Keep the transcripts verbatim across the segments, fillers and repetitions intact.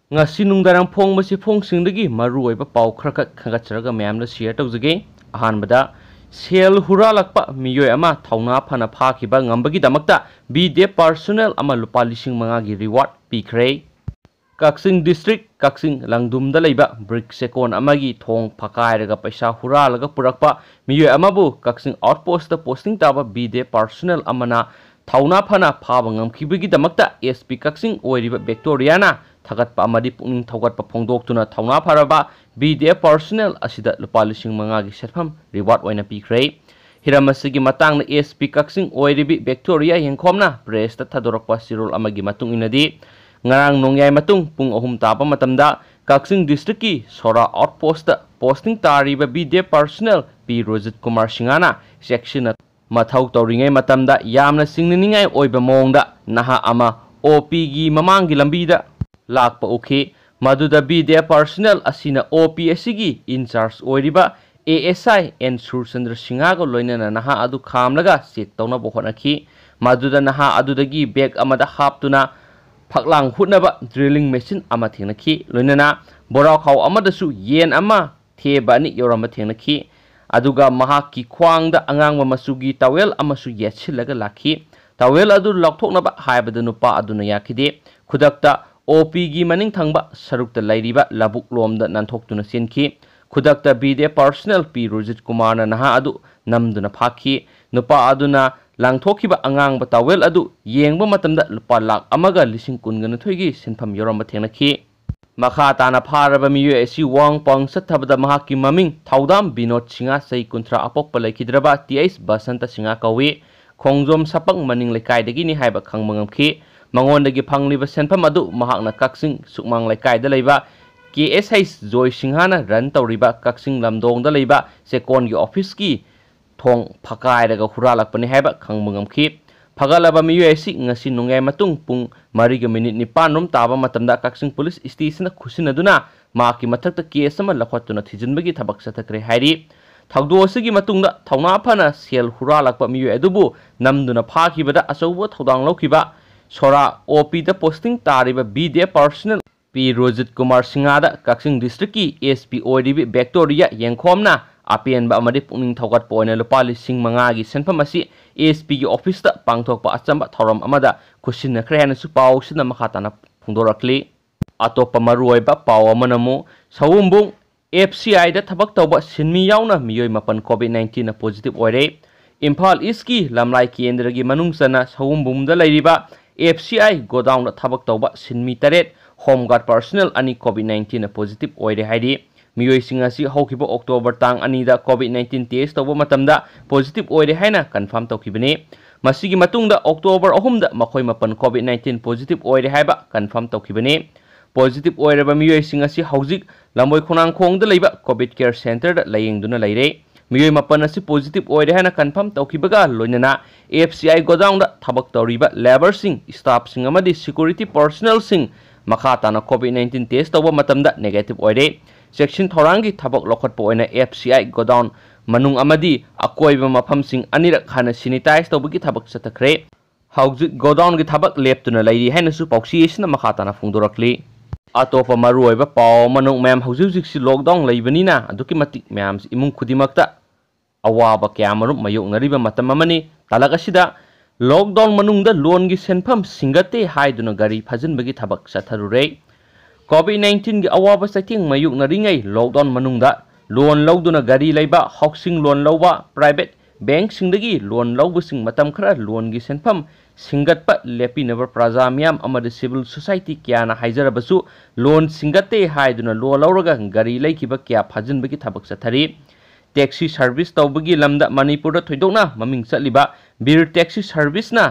ꯉꯁꯤ ꯅꯨꯡꯗꯥꯡ ꯐꯣꯡꯕ ꯆꯦꯐꯣꯡꯁꯤꯡꯗꯒꯤ ꯃꯔꯨꯑꯣꯏꯕ ꯄꯥꯎ ꯈꯔꯈꯛ ꯈꯟꯒꯠꯆꯔꯒ ꯃꯌꯥꯝꯗ share ꯇꯧꯖꯒꯦ꯫ ꯑꯍꯥꯟꯕꯗ, ꯁꯦꯜ ꯍꯨꯔꯥꯜꯂꯛꯄ ꯃꯤꯑꯣꯏ ꯑꯃ ꯊꯧꯅꯥ ꯐꯅ ꯐꯥꯈꯤꯕ ꯉꯝꯕꯒꯤꯗꯃꯛꯇ B D F personnel ꯑꯃ ꯂꯨꯄꯥ ꯂꯤꯁꯤꯡ ꯃꯉꯥꯒꯤ reward ꯄꯤꯈ꯭ꯔꯦ꯫ ꯀꯛꯆꯤꯡ district, ꯀꯛꯆꯤꯡ ꯂꯪꯗꯨꯝꯗ ꯂꯩꯕ brick ꯆꯦꯛꯀꯣꯟ ꯑꯃꯒꯤ ꯊꯣꯡ ꯐꯀꯥꯏꯔꯒ ꯄꯩꯁꯥ ꯍꯨꯔꯥꯜꯂꯒ ꯄꯨꯔꯛꯄ ꯃꯤꯑꯣꯏ ꯑꯃꯕꯨ ꯀꯛꯆꯤꯡ outpostꯇ posting ꯇꯥꯕ B D F personnel ꯑꯃꯅ ꯊꯧꯅꯥ ꯐꯅ ꯐꯥꯕ ꯉꯝꯈꯤꯕꯒꯤꯗꯃꯛꯇ S P ꯀꯛꯆꯤꯡ ꯑꯣꯏꯔꯤꯕ ꯕꯤꯛꯇꯣꯔꯤꯌꯥꯅ ꯊꯥꯒꯠꯄ ꯑꯃꯗꯤ ꯄꯨꯛꯅꯤꯡ ꯊꯧꯒꯠꯄ ꯐꯣꯡꯗꯣꯛꯇꯨꯅ ꯊꯧꯅꯥ ꯐꯔꯕ B D F personnel ꯑꯁꯤꯗ ꯂꯨꯄꯥ ꯂꯤꯁꯤꯡ ꯃꯉꯥꯒꯤ ꯁꯦꯟꯐꯝ reward ꯑꯣꯏꯅ ꯄꯤꯈ꯭ꯔꯦ꯫ ꯍꯤꯔꯝ ꯑꯁꯤꯒꯤ ꯃꯇꯥꯡꯗ S P ꯀꯛꯆꯤꯡ ꯑꯣꯏꯔꯤꯕꯤ ꯕꯤꯛꯇꯣꯔꯤꯌꯥ ꯌꯦꯡꯈꯣꯝꯅ pressꯇ ꯊꯥꯗꯣꯔꯛꯄ ꯆꯦꯔꯣꯜ ꯑꯃꯒꯤ ꯃꯇꯨꯡ ꯏꯟꯅꯗꯤ, ꯉꯔꯥꯡ ꯅꯣꯡꯌꯥꯏ ꯃꯇꯨꯡ ꯄꯨꯡ ꯑꯍꯨꯝ ꯇꯥꯕ ꯃꯇꯝꯗ ꯀꯛꯆꯤꯡ districtꯀꯤ ꯁꯣꯔꯥ outpostꯇ posting ꯇꯥꯔꯤꯕ B D F personnel P Rojit Kumar ꯁꯤꯡꯍꯅ ꯆꯦꯛꯁꯤꯟꯅ ꯃꯊꯧ ꯇꯧꯔꯤꯉꯩ ꯃꯇꯝꯗ ꯌꯥꯝꯅ ꯆꯤꯡꯅꯅꯤꯡꯉꯥꯏ ꯑꯣꯏꯕ ꯃꯑꯣꯡꯗ ꯅꯍꯥ ꯑꯃ O Pꯒꯤ ꯃꯃꯥꯡꯒꯤ ꯂꯝꯕꯤꯗ ꯂꯥꯛꯄ ꯎꯈꯤ꯫ ꯃꯗꯨꯗ B D F personnel ꯑꯁꯤꯅ O P ꯑꯁꯤꯒꯤ in charge ꯑꯣꯏꯔꯤꯕ A S I N Surchandra ꯁꯤꯡꯍꯒ ꯂꯣꯏꯅꯅ ꯅꯍꯥ ꯑꯗꯨ ꯈꯥꯝꯂꯒ check ꯇꯧꯅꯕ ꯍꯣꯠꯅꯈꯤ꯫ ꯃꯗꯨꯗ ꯅꯍꯥ ꯑꯗꯨꯗꯒꯤ bag ꯑꯃꯗ ꯍꯥꯞꯇꯨꯅ ꯐꯛꯂꯥꯡ ꯍꯨꯠꯅꯕ drilling machine ꯑꯃ ꯊꯦꯡꯅꯈꯤ꯫ ꯂꯣꯏꯅꯅ ꯕꯣꯔꯥꯈꯥꯎ ꯑꯃꯗꯁꯨ ꯌꯦꯟ ꯑꯃ ꯊꯦꯕ ꯑꯅꯤ ꯌꯧꯔꯝꯕ ꯊꯦꯡꯅꯈꯤ꯫ ꯑꯗꯨꯒ ꯃꯍꯥꯛꯀꯤ ꯈ꯭ꯋꯥꯡꯗ ꯑꯉꯥꯡꯕ ꯃꯆꯨꯒꯤ towel ꯑꯃꯁꯨ ꯌꯦꯠꯁꯤꯜꯂꯒ ꯂꯥꯛꯈꯤ꯫ Towel ꯑꯗꯨ ꯂꯧꯊꯣꯛꯅꯕ ꯍꯥꯏꯕꯗ ꯅꯨꯄꯥ ꯑꯗꯨꯅ ꯌꯥꯈꯤꯗꯦ꯫ ꯈꯨꯗꯛꯇ O Pꯒꯤ ꯃꯅꯤꯡ ꯊꯪꯕ ꯁꯔꯨꯛꯇ ꯂꯩꯔꯤꯕ ꯂꯧꯕꯨꯛ ꯂꯣꯝꯗ ꯅꯥꯟꯊꯣꯛꯇꯨꯅ ꯆꯦꯟꯈꯤ꯫ ꯈꯨꯗꯛꯇ B D F personnel P Rojit ꯀꯨꯃꯥꯔꯅ ꯅꯍꯥ ꯑꯗꯨ ꯅꯝꯗꯨꯅ ꯐꯥꯈꯤ꯫ ꯅꯨꯄꯥ ꯑꯗꯨꯅ ꯂꯪꯊꯣꯛꯈꯤꯕ ꯑꯉꯥꯡꯕ towel ꯑꯗꯨ ꯌꯦꯡꯕ ꯃꯇꯝꯗ ꯂꯨꯄꯥ ꯂꯥꯈ ꯑꯃꯒ ꯂꯤꯁꯤꯡ ꯀꯨꯟꯒ ꯅꯤꯊꯣꯏꯒꯤ ꯁꯦꯟꯐꯝ ꯌꯥꯎꯔꯝꯕ ꯊꯦꯡꯅꯈꯤ꯫ ꯃꯈꯥ ꯇꯥꯅ ꯐꯥꯔꯕ ꯃꯤꯑꯣꯏ ꯑꯁꯤ ꯋꯥꯡ ꯄꯥꯎ ꯆꯠꯊꯕꯗ ꯃꯍꯥꯛꯀꯤ ꯃꯃꯤꯡ ꯊꯧꯗꯥꯝ ꯕꯤꯅꯣꯗ ꯁꯤꯡꯍ, ꯆꯍꯤ ꯀꯨꯟꯊ꯭ꯔꯥ, ꯑꯄꯣꯛꯄ ꯂꯩꯈꯤꯗ꯭ꯔꯕ T H ꯕꯁꯟꯇ ꯁꯤꯡꯍ ꯀꯧꯏ꯫ ꯈꯣꯡꯖꯣꯝ ꯁꯄꯪ ꯃꯅꯤꯡ ꯂꯩꯀꯥꯏꯗꯒꯤꯅꯤ ꯍꯥꯏꯕ ꯈꯪꯕ ꯉꯝꯈꯤ꯫ ꯃꯉꯣꯟꯗꯒꯤ ꯐꯪꯂꯤꯕ ꯁꯦꯟꯐꯝ ꯑꯗꯨ ꯃꯍꯥꯛꯅ ꯀꯛꯆꯤꯡ ꯁꯨꯛꯃꯥꯡ ꯂꯩꯀꯥꯏꯗ ꯂꯩꯕ K S H ꯖꯣꯏ ꯁꯤꯡꯍꯅ run ꯇꯧꯔꯤꯕ ꯀꯛꯆꯤꯡ ꯂꯝꯗꯣꯡꯗ ꯂꯩꯕ ꯆꯦꯛꯀꯣꯟꯒꯤ officeꯀꯤ ꯊꯣꯡ ꯐꯀꯥꯏꯔꯒ ꯍꯨꯔꯥꯜꯂꯛꯄꯅꯤ ꯍꯥꯏꯕ ꯈꯪꯕ ꯉꯝꯈꯤ꯫ ꯐꯒꯠꯂꯕ ꯃꯤꯑꯣꯏ ꯑꯁꯤ ꯉꯁꯤ ꯅꯣꯡꯌꯥꯏ ꯃꯇꯨꯡ ꯄꯨꯡ ꯃꯔꯤꯒ ꯃꯤꯅꯤꯠ ꯅꯤꯄꯥꯟ ꯔꯣꯝ ꯇꯥꯕ ꯃꯇꯝꯗ ꯀꯛꯆꯤꯡ police stationꯗ ꯈꯨꯠꯁꯤꯟꯅꯗꯨꯅ ꯃꯍꯥꯛꯀꯤ ꯃꯊꯛꯇ case ꯑꯃ ꯂꯧꯈꯠꯇꯨꯅ ꯊꯤꯖꯤꯟꯕꯒꯤ ꯊꯕꯛ ꯆꯠꯊꯈ꯭ꯔꯦ ꯍꯥꯏꯔꯤ꯫ ꯊꯧꯗꯣꯛ ꯑꯁꯤꯒꯤ ꯃꯇꯨꯡꯗ ꯊꯧꯅꯥ ꯐꯅ ꯁꯦꯜ ꯍꯨꯔꯥꯜꯂꯛꯄ ꯃꯤꯑꯣꯏ ꯑꯗꯨꯕꯨ ꯅꯝꯗꯨꯅ ꯐꯥꯈꯤꯕꯗ ꯑꯆꯧꯕ ꯊꯧꯗꯥꯡ ꯂꯧꯈꯤꯕ ꯁꯣꯔꯥ O Pꯗ posting ꯇꯥꯔꯤꯕ B D F personnel ꯄꯤ ꯔꯣꯖꯤꯠ ꯀꯨꯃꯥꯔ ꯁꯤꯡꯍꯗ ꯀꯛꯆꯤꯡ ꯗꯤꯁꯇ꯭ꯔꯤꯛꯀꯤ ꯑꯦꯁ ꯄꯤ ꯑꯣꯏꯔꯤꯕꯤ ꯚꯤꯛꯇꯣꯔꯤꯌꯥ ꯌꯦꯡꯈꯣꯝꯅ ꯑꯄꯦꯟꯕ ꯑꯃꯗꯤ ꯄꯨꯛꯅꯤꯡ ꯊꯧꯒꯠꯄ ꯑꯣꯏꯅ ꯂꯨꯄꯥ ꯂꯤꯁꯤꯡ ꯃꯉꯥꯒꯤ ꯁꯦꯟꯐꯝ ꯑꯁꯤ ꯑꯦꯁ ꯄꯤꯒꯤ ꯑꯣꯐꯤꯁꯇ ꯄꯥꯡꯊꯣꯛꯄ ꯑꯆꯝꯕ ꯊꯧꯔꯝ ꯑꯃꯗ ꯈꯨꯠꯁꯤꯟꯅꯈ꯭ꯔꯦ ꯍꯥꯏꯅꯁꯨ ꯄꯥꯎꯁꯤꯅ ꯃꯈꯥ ꯇꯥꯅ ꯐꯣꯡꯗꯣꯔꯛꯂꯤ꯫ ꯑꯇꯣꯞꯄ ꯃꯔꯨꯑꯣꯏꯕ ꯄꯥꯎ ꯑꯃꯅ ꯑꯃꯨꯛ ꯁꯑꯣꯝꯕꯨꯡ ꯑꯦꯐ ꯁꯤ ꯑꯥꯏꯗ ꯊꯕꯛ ꯇꯧꯕ ꯁꯤꯟꯃꯤ ꯌꯥꯎꯅ ꯃꯤꯑꯣꯏ ꯃꯥꯄꯟ COVID nineteenꯅ positive ꯑꯣꯏꯔꯦ꯫ ꯏꯝꯐꯥꯜ ꯏꯁꯀꯤ ꯂꯝꯂꯥꯏ ꯀꯦꯟꯗ꯭ꯔꯒꯤ ꯃꯅꯨꯡ ꯆꯟꯅ ꯁꯑꯣꯝꯕꯨꯡꯗ ꯂꯩꯔꯤꯕ ꯑꯦꯐ ꯁꯤ ꯑꯥꯏ ꯒꯣꯗꯥꯎꯟꯗ ꯊꯕꯛ ꯇꯧꯕ ꯁꯤꯟꯃꯤ ꯇꯔꯦꯠ, ꯍꯣꯝ ꯒꯥꯔꯗ ꯄꯔꯁꯣꯅꯦꯜ ꯑꯅꯤ COVID nineteenꯅ positive ꯑꯣꯏꯔꯦ ꯍꯥꯏꯔꯤ꯫ ꯃꯤꯑꯣꯏꯁꯤꯡ ꯑꯁꯤ ꯍꯧꯈꯤꯕ ꯑꯣꯛꯇꯣꯕꯔ ꯇꯥꯡ ꯑꯅꯤꯗ COVID nineteen test ꯇꯧꯕ ꯃꯇꯝꯗ positive ꯑꯣꯏꯔꯦ ꯍꯥꯏꯅ confirm ꯇꯧꯈꯤꯕꯅꯤ꯫ ꯃꯁꯤꯒꯤ ꯃꯇꯨꯡꯗ ꯑꯣꯛꯇꯣꯕꯔ ꯑꯍꯨꯝꯗ ꯃꯈꯣꯏ ꯃꯥꯄꯟ COVID nineteen positive ꯑꯣꯏꯔꯦ ꯍꯥꯏꯕ confirm ꯇꯧꯈꯤꯕꯅꯤ꯫ Positive ꯑꯣꯏꯔꯕ ꯃꯤꯑꯣꯏꯁꯤꯡ ꯑꯁꯤ ꯍꯧꯖꯤꯛ ꯂꯝꯕꯣꯏ ꯈꯣꯡꯅꯥꯡꯈꯣꯡꯗ ꯂꯩꯕ COVID care centreꯗ ꯂꯥꯌꯦꯡꯗꯨꯅ ꯂꯩꯔꯦ꯫ ꯃꯤꯑꯣꯏ ꯃꯥꯄꯟ ꯑꯁꯤ positive ꯑꯣꯏꯔꯦ ꯍꯥꯏꯅ confirm ꯇꯧꯈꯤꯕꯒ ꯂꯣꯏꯅꯅ ꯑꯦꯐ ꯁꯤ ꯑꯥꯏ ꯒꯣꯗꯥꯎꯟꯗ ꯊꯕꯛ ꯇꯧꯔꯤꯕ labourꯁꯤꯡ, staffꯁꯤꯡ ꯑꯃꯗꯤ security personnelꯁꯤꯡ ꯃꯈꯥ ꯇꯥꯅ COVID nineteen test ꯇꯧꯕ ꯃꯇꯝꯗ negative ꯑꯣꯏꯔꯦ꯫ ꯆꯦꯛꯁꯤꯟ ꯊꯧꯔꯥꯡꯒꯤ ꯊꯕꯛ ꯂꯧꯈꯠꯄ ꯑꯣꯏꯅ ꯑꯦꯐ ꯁꯤ ꯑꯥꯏ ꯒꯣꯗꯥꯎꯟ ꯃꯅꯨꯡ ꯑꯃꯗꯤ ꯑꯀꯣꯏꯕ ꯃꯐꯝꯁꯤꯡ ꯑꯅꯤꯔꯛ ꯍꯥꯟꯅ sanitize ꯇꯧꯕꯒꯤ ꯊꯕꯛ ꯆꯠꯊꯈ꯭ꯔꯦ꯫ ꯍꯧꯖꯤꯛ ꯒꯣꯗꯥꯎꯟꯒꯤ ꯊꯕꯛ ꯂꯦꯞꯇꯨꯅ ꯂꯩꯔꯤ ꯍꯥꯏꯅꯁꯨ ꯄꯥꯎꯆꯦ ꯑꯁꯤꯅ ꯃꯈꯥ ꯇꯥꯅ ꯐꯣꯡꯗꯣꯔꯛꯂꯤ꯫ ꯑꯇꯣꯞꯄ ꯃꯔꯨꯑꯣꯏꯕ ꯄꯥꯎ ꯑꯃꯅ, ꯃꯌꯥꯝ ꯍꯧꯖꯤꯛ ꯍꯧꯖꯤꯛꯁꯤ lockdown ꯂꯩꯕꯅꯤꯅ ꯑꯗꯨꯛꯀꯤ ꯃꯇꯤꯛ ꯃꯌꯥꯝꯁꯤ ꯏꯃꯨꯡ ꯈꯨꯗꯤꯡꯃꯛꯇ ꯑꯋꯥꯕ ꯀꯌꯥ ꯃꯔꯨꯝ ꯃꯥꯌꯣꯛꯅꯔꯤꯕ ꯃꯇꯝ ꯑꯃꯅꯤ꯫ ꯇꯥꯂꯛ ꯑꯁꯤꯗ lockdown ꯃꯅꯨꯡꯗ loanꯒꯤ ꯁꯦꯟꯐꯝ ꯁꯤꯡꯒꯠꯇꯦ ꯍꯥꯏꯗꯨꯅ ꯒꯥꯔꯤ ꯐꯥꯖꯤꯟꯕꯒꯤ ꯊꯕꯛ ꯆꯠꯊꯔꯨꯔꯦ꯫ COVID nineteenꯒꯤ ꯑꯋꯥꯕ ꯆꯩꯊꯦꯡ ꯃꯥꯌꯣꯛꯅꯔꯤꯉꯩ lockdown ꯃꯅꯨꯡꯗ loan ꯂꯧꯗꯨꯅ ꯒꯥꯔꯤ ꯂꯩꯕ, housing loan ꯂꯧꯕ, private bankꯁꯤꯡꯗꯒꯤ loan ꯂꯧꯕꯁꯤꯡ ꯃꯇꯝ ꯈꯔ loanꯒꯤ ꯁꯦꯟꯐꯝ ꯁꯤꯡꯒꯠꯄ ꯂꯦꯞꯄꯤꯅꯕ ꯄ꯭ꯔꯖꯥ ꯃꯤꯌꯥꯝ ꯑꯃꯗꯤ civil society ꯀꯌꯥꯅ ꯍꯥꯏꯖꯔꯕꯁꯨ loan ꯁꯤꯡꯒꯠꯇꯦ ꯍꯥꯏꯗꯨꯅ loan ꯂꯧꯔꯒ ꯒꯥꯔꯤ ꯂꯩꯈꯤꯕ ꯀꯌꯥ ꯐꯥꯖꯤꯟꯕꯒꯤ ꯊꯕꯛ ꯆꯠꯊꯔꯤ꯫ Taxi service ꯇꯧꯕꯒꯤ ꯂꯝꯗ ꯃꯅꯤꯄꯨꯔꯗ ꯊꯣꯏꯗꯣꯛꯅ ꯃꯃꯤꯡ ꯆꯠꯂꯤꯕ ꯕꯤꯔ Taxi Serviceꯅ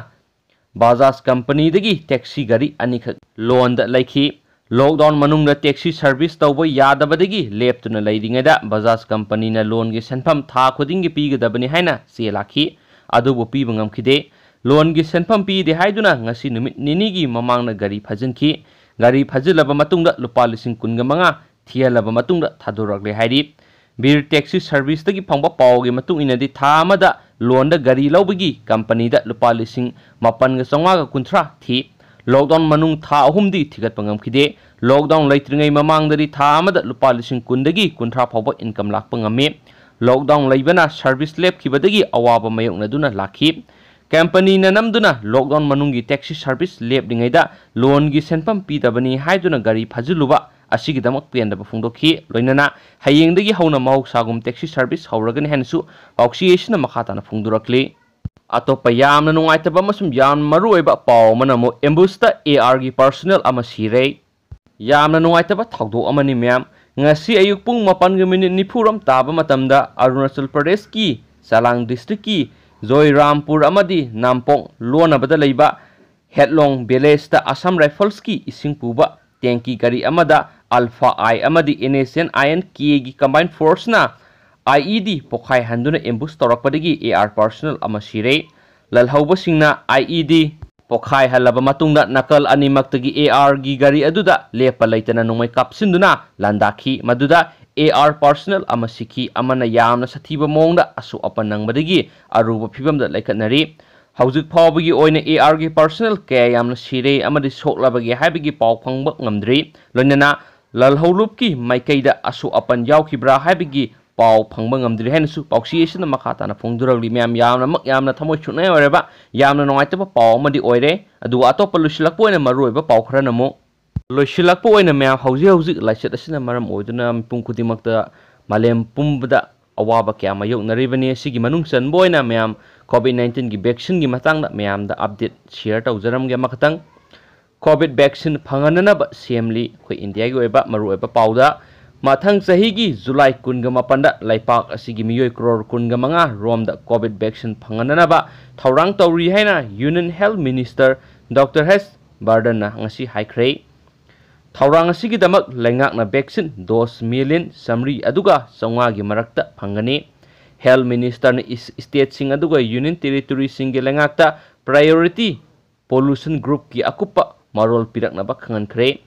ꯕꯖꯥꯖ ꯀꯝꯄꯅꯤꯗꯒꯤ taxi ꯒꯥꯔꯤ ꯑꯅꯤꯈꯛ loanꯗ ꯂꯩꯈꯤ꯫ Lockdown ꯃꯅꯨꯡꯗ taxi service ꯇꯧꯕ ꯌꯥꯗꯕꯗꯒꯤ ꯂꯦꯞꯇꯨꯅ ꯂꯩꯔꯤꯉꯩꯗ ꯕꯖꯥꯖ ꯀꯝꯄꯅꯤꯅ loanꯒꯤ ꯁꯦꯟꯐꯝ ꯊꯥ ꯈꯨꯗꯤꯡꯒꯤ ꯄꯤꯒꯗꯕꯅꯤ ꯍꯥꯏꯅ ꯆꯦ ꯂꯥꯛꯈꯤ, ꯑꯗꯨꯕꯨ ꯄꯤꯕ ꯉꯝꯈꯤꯗꯦ꯫ Loanꯒꯤ ꯁꯦꯟꯐꯝ ꯄꯤꯗꯦ ꯍꯥꯏꯗꯨꯅ ꯉꯁꯤ ꯅꯨꯃꯤꯠ ꯅꯤꯅꯤꯒꯤ ꯃꯃꯥꯡꯗ ꯒꯥꯔꯤ ꯐꯥꯖꯤꯟꯈꯤ꯫ ꯒꯥꯔꯤ ꯐꯥꯖꯤꯜꯂꯕ ꯃꯇꯨꯡꯗ ꯂꯨꯄꯥ ꯂꯤꯁꯤꯡ ꯀꯨꯟꯒ ꯃꯉꯥ ꯊꯤꯍꯜꯂꯕ ꯃꯇꯨꯡꯗ ꯊꯥꯗꯣꯔꯛꯂꯦ ꯍꯥꯏꯔꯤ꯫ ꯕꯤꯔ Taxi Serviceꯇꯒꯤ ꯐꯪꯕ ꯄꯥꯎꯒꯤ ꯃꯇꯨꯡ ꯏꯟꯅꯗꯤ, ꯊꯥ ꯑꯃꯗ loanꯗ ꯒꯥꯔꯤ ꯂꯧꯕꯒꯤ ꯀꯝꯄꯅꯤꯗ ꯂꯨꯄꯥ ꯂꯤꯁꯤꯡ ꯃꯥꯄꯟꯒ ꯆꯥꯝꯃꯉꯥꯒ ꯀꯨꯟꯊ꯭ꯔꯥ ꯊꯤ꯫ Lockdown ꯃꯅꯨꯡ ꯊꯥ ꯑꯍꯨꯝꯗꯤ ꯊꯤꯒꯠꯄ ꯉꯝꯈꯤꯗꯦ꯫ Lockdown ꯂꯩꯇ꯭ꯔꯤꯉꯩ ꯃꯃꯥꯡꯗꯗꯤ ꯊꯥ ꯑꯃꯗ ꯂꯨꯄꯥ ꯂꯤꯁꯤꯡ ꯀꯨꯟꯗꯒꯤ ꯀꯨꯟꯊ꯭ꯔꯥ ꯐꯥꯎꯕ income ꯂꯥꯛꯄ ꯉꯝꯃꯤ꯫ Lockdown ꯂꯩꯕꯅ service ꯂꯦꯞꯈꯤꯕꯗꯒꯤ ꯑꯋꯥꯕ ꯃꯥꯌꯣꯛꯅꯗꯨꯅ ꯂꯥꯛꯈꯤ꯫ Companyꯅ ꯅꯝꯗꯨꯅ lockdown ꯃꯅꯨꯡꯒꯤ taxi service ꯂꯦꯞꯂꯤꯉꯩꯗ loanꯒꯤ ꯁꯦꯟꯐꯝ ꯄꯤꯗꯕꯅꯤ ꯍꯥꯏꯗꯨꯅ ꯒꯥꯔꯤ ꯐꯥꯖꯤꯜꯂꯨꯕ ꯑꯁꯤꯒꯤꯗꯃꯛ ꯄꯦꯟꯗꯕ ꯐꯣꯡꯗꯣꯛꯈꯤ꯫ ꯂꯣꯏꯅꯅ ꯍꯌꯦꯡꯗꯒꯤ ꯍꯧꯅ ꯃꯍꯧꯁꯥꯒꯨꯝ taxi service ꯍꯧꯔꯒꯅꯤ ꯍꯥꯏꯅꯁꯨ ꯄꯥꯎꯆꯦ ꯑꯁꯤꯅ ꯃꯈꯥ ꯇꯥꯅ ꯐꯣꯡꯗꯣꯔꯛꯂꯤ꯫ ꯑꯇꯣꯞꯄ ꯌꯥꯝꯅ ꯅꯨꯡꯉꯥꯏꯇꯕ ꯑꯃꯁꯨꯡ ꯌꯥꯝꯅ ꯃꯔꯨꯑꯣꯏꯕ ꯄꯥꯎ ꯑꯃꯅ ꯑꯃꯨꯛ ambushtꯇ ARꯒꯤ personnel ꯑꯃ ꯁꯤꯔꯦ꯫ ꯌꯥꯝꯅ ꯅꯨꯡꯉꯥꯏꯇꯕ ꯊꯧꯗꯣꯛ ꯑꯃꯅꯤ ꯃꯌꯥꯝ꯫ ꯉꯁꯤ ꯑꯌꯨꯛ ꯄꯨꯡ ꯃꯥꯄꯟꯒ minute ꯅꯤꯐꯨꯔꯣꯝ ꯇꯥꯕ ꯃꯇꯝꯗ ꯑꯔꯨꯅꯥꯆꯜ ꯄ꯭ꯔꯗꯦꯁꯀꯤ ꯆꯂꯥꯡ districtꯀꯤ ꯖꯣꯏꯔꯥꯝꯄꯨꯔ ꯑꯃꯗꯤ ꯅꯥꯝꯄꯣꯡ ꯂꯣꯟꯅꯕꯗ ꯂꯩꯕ ꯍꯦꯠꯂꯣꯡ villageꯇ Assam Riflesꯀꯤ ꯏꯁꯤꯡ ꯄꯨꯕ tanky ꯒꯥꯔꯤ ꯑꯃꯗ Alpha I ꯑꯃꯗꯤ NSCN-INKꯒꯤ combined forceꯅ IED ꯄꯣꯈꯥꯏꯍꯟꯗꯨꯅ ambush ꯇꯧꯔꯛꯄꯗꯒꯤ AR personnel ꯑꯃ ꯁꯤꯔꯦ꯫ ꯂꯜꯍꯧꯕꯁꯤꯡꯅ IED ꯄꯣꯈꯥꯏꯍꯜꯂꯕ ꯃꯇꯨꯡꯗ ꯅꯥꯀꯜ ꯑꯅꯤꯃꯛꯇꯒꯤ ARꯒꯤ ꯒꯥꯔꯤ ꯑꯗꯨꯗ ꯂꯦꯞꯄ ꯂꯩꯇꯅ ꯅꯣꯡꯃꯩ ꯀꯥꯞꯁꯤꯟꯗꯨꯅ ꯂꯥꯟꯗꯥꯈꯤ꯫ ꯃꯗꯨꯗ AR personnel ꯑꯃ ꯁꯤꯈꯤ, ꯑꯃꯅ ꯌꯥꯝꯅ ꯁꯥꯊꯤꯕ ꯃꯑꯣꯡꯗ ꯑꯁꯣꯛ ꯑꯄꯟ ꯅꯪꯕꯗꯒꯤ ꯑꯔꯨꯕ ꯐꯤꯕꯝꯗ ꯂꯩꯈꯠꯅꯔꯤ꯫ ꯍꯧꯖꯤꯛ ꯐꯥꯎꯕꯒꯤ ꯑꯣꯏꯅ ARꯒꯤ personnel ꯀꯌꯥ ꯌꯥꯝꯅ ꯁꯤꯔꯦ ꯑꯃꯗꯤ ꯁꯣꯛꯂꯕꯒꯦ ꯍꯥꯏꯕꯒꯤ ꯄꯥꯎ ꯐꯪꯕ ꯉꯝꯗ꯭ꯔꯤ꯫ ꯂꯣꯏꯅꯅ ꯂꯜꯍꯧꯂꯨꯞꯀꯤ ꯃꯥꯏꯀꯩꯗ ꯑꯁꯣꯛ ꯑꯄꯟ ꯌꯥꯎꯈꯤꯕ꯭ꯔꯥ ꯍꯥꯏꯕꯒꯤ ꯄꯥꯎ ꯐꯪꯕ ꯉꯝꯗ꯭ꯔꯤ ꯍꯥꯏꯅꯁꯨ ꯄꯥꯎꯆꯦ ꯑꯁꯤꯅ ꯃꯈꯥ ꯇꯥꯅ ꯐꯣꯡꯗꯣꯔꯛꯂꯤ꯫ ꯃꯌꯥꯝ ꯌꯥꯝꯅꯃꯛ ꯌꯥꯝꯅ ꯊꯃꯣꯏ ꯁꯣꯛꯅꯤꯡꯉꯥꯏ ꯑꯣꯏꯔꯕ, ꯌꯥꯝꯅ ꯅꯨꯡꯉꯥꯏꯇꯕ ꯄꯥꯎ ꯑꯃꯗꯤ ꯑꯣꯏꯔꯦ꯫ ꯑꯗꯨꯒ ꯑꯇꯣꯞꯄ ꯂꯣꯏꯁꯤꯜꯂꯛꯄ ꯑꯣꯏꯅ ꯃꯔꯨꯑꯣꯏꯕ ꯄꯥꯎ ꯈꯔꯅ ꯑꯃꯨꯛ, ꯂꯣꯏꯁꯤꯜꯂꯛꯄ ꯑꯣꯏꯅ ꯃꯌꯥꯝ, ꯍꯧꯖꯤꯛ ꯍꯧꯖꯤꯛ ꯂꯥꯏꯆꯠ ꯑꯁꯤꯅ ꯃꯔꯝ ꯑꯣꯏꯗꯨꯅ ꯃꯤꯄꯨꯝ ꯈꯨꯗꯤꯡꯃꯛꯇ ꯃꯥꯂꯦꯝ ꯄꯨꯝꯕꯗ ꯑꯋꯥꯕ ꯀꯌꯥ ꯃꯥꯌꯣꯛꯅꯔꯤꯕꯅꯤ꯫ ꯑꯁꯤꯒꯤ ꯃꯅꯨꯡ ꯆꯟꯕ ꯑꯣꯏꯅ ꯃꯌꯥꯝ COVID nineteenꯒꯤ vaccineꯒꯤ ꯃꯇꯥꯡꯗ ꯃꯌꯥꯝꯗ update share ꯇꯧꯖꯔꯝꯒꯦ ꯑꯃꯈꯛꯇꯪ꯫ COVID vaccine ꯐꯪꯍꯟꯅꯅꯕ ꯁꯦꯝꯂꯤ꯫ ꯑꯩꯈꯣꯏ ꯏꯟꯗꯤꯌꯥꯒꯤ ꯑꯣꯏꯕ ꯃꯔꯨꯑꯣꯏꯕ ꯄꯥꯎꯗ, ꯃꯊꯪ ꯆꯍꯤꯒꯤ ꯖꯨꯂꯥꯏ ꯀꯨꯟꯒ ꯃꯥꯄꯟꯗ ꯂꯩꯄꯥꯛ ꯑꯁꯤꯒꯤ ꯃꯤꯑꯣꯏ ꯀ꯭ꯔꯣꯔ ꯀꯨꯟꯒ ꯃꯉꯥ ꯔꯣꯝꯗ COVID vaccine ꯐꯪꯍꯟꯅꯅꯕ ꯊꯧꯔꯥꯡ ꯇꯧꯔꯤ ꯍꯥꯏꯅ Union Health Minister Doctor Harsh Vardhanꯅ ꯉꯁꯤ ꯍꯥꯏꯈ꯭ꯔꯦ꯫ ꯊꯧꯔꯥꯡ ꯑꯁꯤꯒꯤꯗꯃꯛ ꯂꯩꯉꯥꯛꯅ vaccine dose million ꯆꯥꯃꯔꯤ ꯑꯗꯨꯒ ꯆꯥꯝꯃꯉꯥꯒꯤ ꯃꯔꯛꯇ ꯐꯪꯒꯅꯤ꯫ Health Ministerꯅ ꯏꯁ-, stateꯁꯤꯡ ꯑꯗꯨꯒ Union Territoryꯁꯤꯡꯒꯤ ꯂꯩꯉꯥꯛꯇ priority pollution groupꯀꯤ ꯑꯀꯨꯞꯄ ꯃꯔꯣꯜ ꯄꯤꯔꯛꯅꯕ ꯈꯪꯍꯟꯈ꯭ꯔꯦ꯫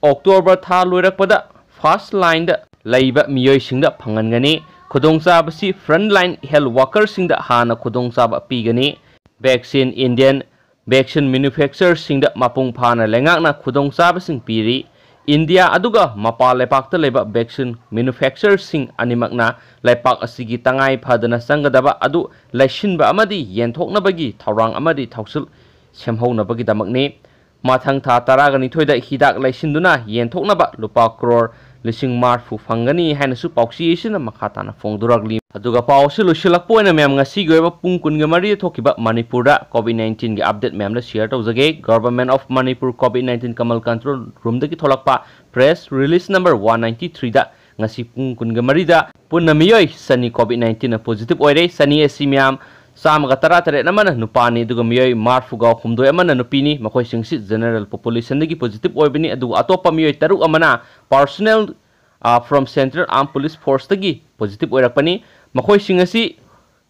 ꯑꯣꯛꯇꯣꯕꯔ ꯊꯥ ꯂꯣꯏꯔꯛꯄꯗ first lineꯗ ꯂꯩꯕ ꯃꯤꯑꯣꯏꯁꯤꯡꯗ ꯐꯪꯍꯟꯒꯅꯤ꯫ ꯈꯨꯗꯣꯡꯆꯥꯕꯁꯤ frontline health workerꯁꯤꯡꯗ ꯍꯥꯟꯅ ꯈꯨꯗꯣꯡꯆꯥꯕ ꯄꯤꯒꯅꯤ꯫ Vaccine Indian vaccine manufacturerꯁꯤꯡꯗ ꯃꯄꯨꯡ ꯐꯥꯅ ꯂꯩꯉꯥꯛꯅ ꯈꯨꯗꯣꯡꯆꯥꯕꯁꯤꯡ ꯄꯤꯔꯤ꯫ ꯏꯟꯗꯤꯌꯥ ꯑꯗꯨꯒ ꯃꯄꯥꯟ ꯂꯩꯕꯥꯛꯇ ꯂꯩꯕ vaccine manufacturerꯁꯤꯡ ꯑꯅꯤꯃꯛꯅ ꯂꯩꯄꯥꯛ ꯑꯁꯤꯒꯤ ꯇꯉꯥꯏ ꯐꯗꯅ ꯆꯪꯒꯗꯕ ꯑꯗꯨ ꯂꯩꯁꯤꯟꯕ ꯑꯃꯗꯤ ꯌꯦꯟꯊꯣꯛꯅꯕꯒꯤ ꯊꯧꯔꯥꯡ ꯑꯃꯗꯤ ꯊꯧꯁꯤꯜ ꯁꯦꯝꯍꯧꯅꯕꯒꯤꯗꯃꯛꯅꯤ꯫ ꯃꯊꯪ ꯊꯥ ꯇꯔꯥꯒ ꯅꯤꯊꯣꯏꯗ ꯍꯤꯗꯥꯛ ꯂꯩꯁꯤꯟꯗꯨꯅ ꯌꯦꯟꯊꯣꯛꯅꯕ ꯂꯨꯄꯥ ꯀ꯭ꯔꯣꯔ ꯂꯤꯁꯤꯡ ꯃꯔꯤꯐꯨ ꯐꯪꯒꯅꯤ ꯍꯥꯏꯅꯁꯨ ꯄꯥꯎꯆꯦ ꯑꯁꯤꯅ ꯃꯈꯥ ꯇꯥꯅ ꯐꯣꯡꯗꯣꯔꯛꯂꯤ꯫ ꯑꯗꯨꯒ ꯄꯥꯎ ꯑꯁꯤ ꯂꯣꯏꯁꯤꯜꯂꯛꯄ ꯑꯣꯏꯅ ꯃꯌꯥꯝ ꯉꯁꯤꯒꯤ ꯑꯣꯏꯕ ꯄꯨꯡ ꯀꯨꯟꯒ ꯃꯔꯤꯗ ꯊꯣꯛꯈꯤꯕ ꯃꯅꯤꯄꯨꯔꯗ COVID nineteenꯒꯤ update ꯃꯌꯥꯝꯗ share ꯇꯧꯖꯒꯦ꯫ Government of Manipur COVID nineteen Kamal Control Roomꯗꯒꯤ ꯊꯣꯛꯂꯛꯄ press release number one ninety threeꯗ ꯉꯁꯤ ꯄꯨꯡ ꯀꯨꯟꯒ ꯃꯔꯤꯗ ꯄꯨꯟꯅ ꯃꯤꯑꯣꯏ ꯆꯅꯤ COVID nineteenꯅ positive ꯑꯣꯏꯔꯦ꯫ ꯆꯅꯤ ꯑꯁꯤ ꯃꯌꯥꯝ ꯆꯥꯝꯃꯒ ꯇꯔꯥꯇꯔꯦꯠ ꯑꯃꯅ ꯅꯨꯄꯥꯅꯤ, ꯑꯗꯨꯒ ꯃꯤꯑꯣꯏ ꯃꯔꯤꯐꯨꯒ ꯍꯨꯝꯗꯣꯏ ꯑꯃꯅ ꯅꯨꯄꯤꯅꯤ꯫ ꯃꯈꯣꯏꯁꯤꯡꯁꯤ general populationꯗꯒꯤ positive ꯑꯣꯏꯕꯅꯤ, ꯑꯗꯨꯒ ꯑꯇꯣꯞꯄ ꯃꯤꯑꯣꯏ ꯇꯔꯨꯛ ꯑꯃꯅ personnel, ꯑ, from Central Armed Police Forceꯇꯒꯤ positive ꯑꯣꯏꯔꯛꯄꯅꯤ꯫ ꯃꯈꯣꯏꯁꯤꯡ ꯑꯁꯤ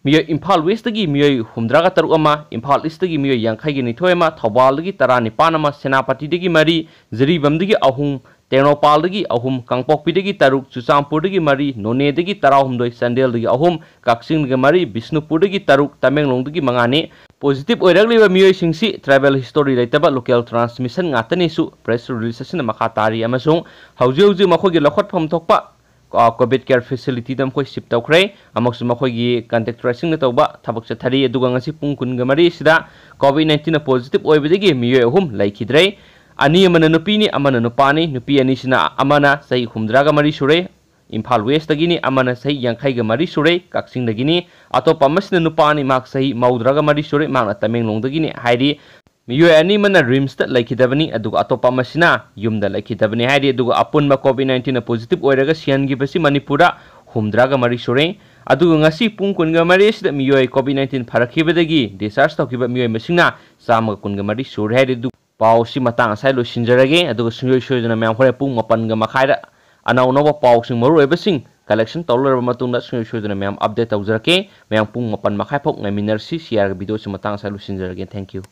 ꯃꯤꯑꯣꯏ ꯏꯝꯐꯥꯜ Westꯇꯒꯤ ꯃꯤꯑꯣꯏ ꯍꯨꯝꯗ꯭ꯔꯥꯒ ꯇꯔꯨꯛ ꯑꯃ, ꯏꯝꯐꯥꯜ Eastꯇꯒꯤ ꯃꯤꯑꯣꯏ ꯌꯥꯡꯈꯩꯒ ꯅꯤꯊꯣꯏ ꯑꯃ, ꯊꯧꯕꯥꯜꯗꯒꯤ ꯇꯔꯥꯅꯤꯄꯥꯟ ꯑꯃ, ꯁꯦꯅꯥꯄꯇꯤꯗꯒꯤ ꯃꯔꯤ, ꯖꯤꯔꯤꯕꯥꯝꯗꯒꯤ ꯑꯍꯨꯝ, ꯇꯦꯡꯅꯧꯄꯥꯜꯗꯒꯤ ꯑꯍꯨꯝ, ꯀꯥꯡꯄꯣꯛꯄꯤꯗꯒꯤ ꯇꯔꯨꯛ, ꯆꯨꯔꯆꯥꯟꯄꯨꯔꯗꯒꯤ ꯃꯔꯤ, ꯅꯣꯅꯦꯗꯒꯤ ꯇꯔꯥꯍꯨꯝꯗꯣꯏ, ꯆꯥꯟꯗꯦꯜꯗꯒꯤ ꯑꯍꯨꯝ, ꯀꯛꯆꯤꯡꯗꯒꯤ ꯃꯔꯤ, ꯕꯤꯁꯅꯨꯄꯨꯔꯗꯒꯤ ꯇꯔꯨꯛ, ꯇꯃꯦꯡꯂꯣꯡꯗꯒꯤ ꯃꯉꯥꯅꯤ꯫ Positive ꯑꯣꯏꯔꯛꯂꯤꯕ ꯃꯤꯑꯣꯏꯁꯤꯡꯁꯤ tribal history ꯂꯩꯇꯕ local transmission ꯉꯥꯛꯇꯅꯤꯁꯨ press release ꯑꯁꯤꯅ ꯃꯈꯥ ꯇꯥꯔꯤ, ꯑꯃꯁꯨꯡ ꯍꯧꯖꯤꯛ ꯍꯧꯖꯤꯛ ꯃꯈꯣꯏꯒꯤ ꯂꯧꯈꯠꯐꯝ ꯊꯣꯛꯄ, ꯑ, COVID care facilityꯗ ꯃꯈꯣꯏ shift ꯇꯧꯈ꯭ꯔꯦ, ꯑꯃꯁꯨꯡ ꯃꯈꯣꯏꯒꯤ contact tracingꯅ ꯇꯧꯕ ꯊꯕꯛ ꯆꯠꯊꯔꯤ꯫ ꯑꯗꯨꯒ ꯉꯁꯤ ꯄꯨꯡ ꯀꯨꯟꯒ ꯃꯔꯤ ꯑꯁꯤꯗ COVID nineteenꯅ positive ꯑꯣꯏꯕꯗꯒꯤ ꯃꯤꯑꯣꯏ ꯑꯍꯨꯝ ꯂꯩꯈꯤꯗ꯭ꯔꯦ꯫ ꯑꯅꯤ ꯑꯃꯅ ꯅꯨꯄꯤꯅꯤ, ꯑꯃꯅ ꯅꯨꯄꯥꯅꯤ꯫ ꯅꯨꯄꯤ ꯑꯅꯤꯁꯤꯅ, ꯑꯃꯅ ꯆꯍꯤ ꯍꯨꯝꯗ꯭ꯔꯥꯒ ꯃꯔꯤ ꯁꯨꯔꯦ, ꯏꯝꯐꯥꯜ Westꯇꯒꯤꯅꯤ, ꯑꯃꯅ ꯆꯍꯤ ꯌꯥꯡꯈꯩꯒ ꯃꯔꯤ ꯁꯨꯔꯦ, ꯀꯛꯆꯤꯡꯗꯒꯤꯅꯤ꯫ ꯑꯇꯣꯞꯄ ꯑꯃꯁꯤꯅ ꯅꯨꯄꯥꯅꯤ, ꯃꯍꯥꯛ ꯆꯍꯤ ꯃꯧꯗ꯭ꯔꯥꯒ ꯃꯔꯤ ꯁꯨꯔꯦ, ꯃꯍꯥꯛꯅ ꯇꯃꯦꯡꯂꯣꯡꯗꯒꯤꯅꯤ ꯍꯥꯏꯔꯤ꯫ ꯃꯤꯑꯣꯏ ꯑꯅꯤ ꯑꯃꯅ RIMSꯇ ꯂꯩꯈꯤꯗꯕꯅꯤ, ꯑꯗꯨꯒ ꯑꯇꯣꯞꯄ ꯑꯃꯁꯤꯅ ꯌꯨꯝꯗ ꯂꯩꯈꯤꯗꯕꯅꯤ ꯍꯥꯏꯔꯤ꯫ ꯑꯗꯨꯒ ꯑꯄꯨꯟꯕ COVID nineteenꯅ positive ꯑꯣꯏꯔꯒ ꯁꯤꯍꯟꯈꯤꯕꯁꯤ ꯃꯅꯤꯄꯨꯔꯗ ꯍꯨꯝꯗ꯭ꯔꯥꯒ ꯃꯔꯤ ꯁꯨꯔꯦ꯫ ꯑꯗꯨꯒ ꯉꯁꯤ ꯄꯨꯡ ꯀꯨꯟꯒ ꯃꯔꯤ ꯑꯁꯤꯗ ꯃꯤꯑꯣꯏ COVID nineteen ꯐꯔꯛꯈꯤꯕꯗꯒꯤ discharge ꯇꯧꯈꯤꯕ ꯃꯤꯑꯣꯏ ꯃꯁꯤꯡꯅ ꯆꯥꯝꯃꯒ ꯀꯨꯟꯒ ꯃꯔꯤ ꯁꯨꯔꯦ ꯍꯥꯏꯔꯤ꯫ ꯑꯗꯨ ꯄꯥꯎ ꯑꯁꯤ ꯃꯇꯥꯡ ꯑꯁꯥꯏ ꯂꯣꯏꯁꯤꯟꯖꯔꯒꯦ, ꯑꯗꯨꯒ ꯁꯨꯡꯁꯣꯏ ꯁꯣꯏꯗꯅ ꯃꯌꯥꯝ ꯍꯣꯔꯦꯟ ꯄꯨꯡ ꯃꯥꯄꯟꯒ ꯃꯈꯥꯏꯗ ꯑꯅꯧ ꯑꯅꯧꯕ ꯄꯥꯎꯁꯤꯡ, ꯃꯔꯨꯑꯣꯏꯕꯁꯤꯡ collection ꯇꯧ ꯂꯣꯏꯔꯕ ꯃꯇꯨꯡꯗ ꯁꯨꯡꯁꯣꯏ ꯁꯣꯏꯗꯅ ꯃꯌꯥꯝ update ꯇꯧꯖꯔꯛꯀꯦ꯫ ꯃꯌꯥꯝ ꯄꯨꯡ ꯃꯥꯄꯟ ꯃꯈꯥꯏ ꯐꯥꯎ ꯉꯥꯏꯃꯤꯟꯅꯔꯁꯤ꯫ ꯁꯤ ꯑꯥꯔꯒꯤ video ꯑꯁꯤ ꯃꯇꯥꯡ ꯑꯁꯥꯏ ꯂꯣꯏꯁꯤꯟꯖꯔꯒꯦ꯫ Thank you꯫